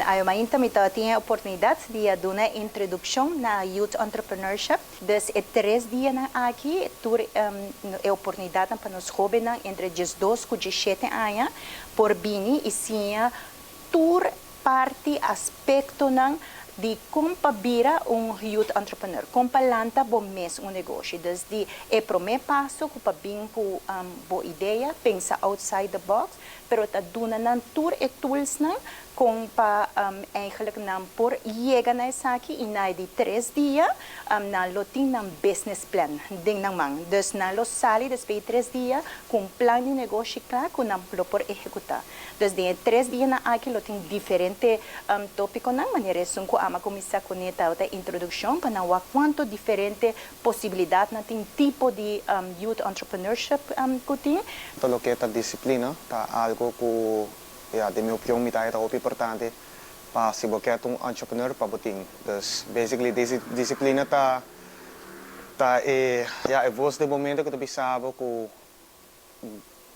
Awe mainta mi tabatin e oportunidat di a duna introdukshon na Youth Entrepreneurship. Dus e 3 dianan aki, tur e oportunidat pa nos hóbennan entre 12 ku 17 aña por bini i siña tur parti, aspektonan di kon pa bira un youth entrepreneur, kon pa lanta bo mes un negoshi. Dus di e promé paso ku pa bin ku bo idea, pensa outside the box, pero ta duna nan tur e tools nan kon pa eigenlijk nan por yega na esaki, i na di 3 dia nan lo tin nan business plan den nan man. Dus nan lo sali despues di 3 dia ku un plan di negoshi kla ku nan lo por ehekutá. Dus den 3 dianan aki lo tin diferente tópikonan, manera esun ku ami a kuminsá kuné, ta introdukshon pa nan wak kuantu diferente posibilidatnan tin, tipo di youth entrepreneurship ku tin. Tur loke ta disiplina ta algu ku, ja, den mi opinion, mi ta hopi importante pa si bo ke un entrepreneur pa bo tin. Dus basically disiplina ta e, ja, e voz de momento ku bo sabi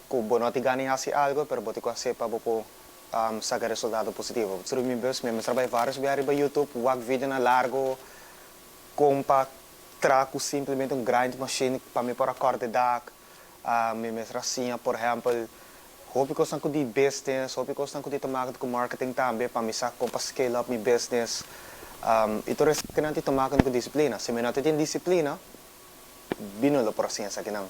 ku bo no tin gana hasi algu, pero bo tin ku hasi pa bo por saka resultado positivo. Sobre mi bus, mi a traha vários biaha riba YouTube, wak videonan largu kon pa traha simplemente un grind machine pa mi por a kòrta dak. Mi mes asina, por ehèmpel, hopi kos ku di business, hopi kos ku di te maken ku marketing tambe, pa mi sa kon pa scale up mi business. I tur esaki tin te maken ku disiplina. Si mi no tin disiplina, mi no lo por asina esakinan.